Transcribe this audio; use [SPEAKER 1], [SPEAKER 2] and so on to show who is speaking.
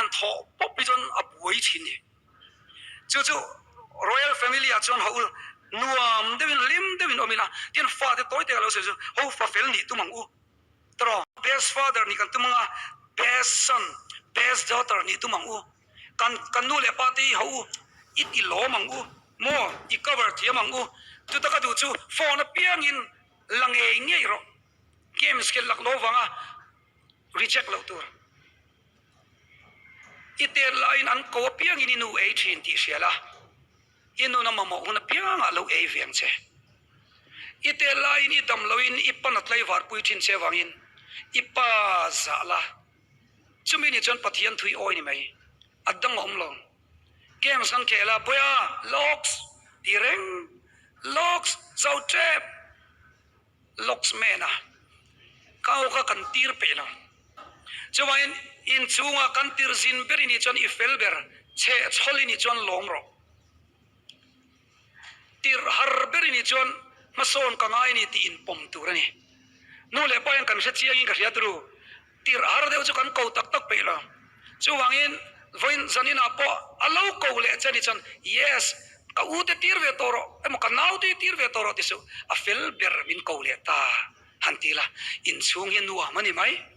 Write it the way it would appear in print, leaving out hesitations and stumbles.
[SPEAKER 1] han thawh pawp hi chuan a buai thin ni. Chu chu Royal Family ah chuan ho nuam deuhin hlim deuhin awm ila tin fate tawi te ka lo sawi chu ho fa fel nih tum ang u tawh best father nih kan tum anga best son best daughter nih tum ang u kan kan nu leh pa te hi ho u i ti lawm ang u maw i cover thiam ang u chuta ka duh chu phone apiangin la ngei ngei rawh games khelh lak lo vanga reject loh tur. I tet laiin an ko apiangin i nu ei thin tih hria la, i nun a mamawh hun apiangah lo ei ve ang che. I tet laiin i dam loin i pan a tlaivar pui thin che avangin i pa zah la, chumi ni chuan Pathian thui awi ni mai, a dang a awm lo. Games kan khel a, Boya, Locks tih reng, Locks, zo tep! Locksman a ka aw kha kan tir peih lo. Chuvangin inchhunga kan tir zin ber i nih chuan i fel ber, chheh chhawl i nih chuan lawm rawh. Tirh har ber i nih chuan hmasawn ka ngai a ni tih inpawm tur a ni. Nu leh pa hian kan hre chiangin ka hria turu. Tirh har deuh chu kan ko tak tak peih lo. Chuvangin vawiin zaninah pawh a lo ko leh che ni chuan Yes, ka u te tir ve tawh rawh emaw ka nau te tir ve tawh rawh ti suh, a fel ber min ko leh ta han ti la, inchhung hi nuam a ni mai.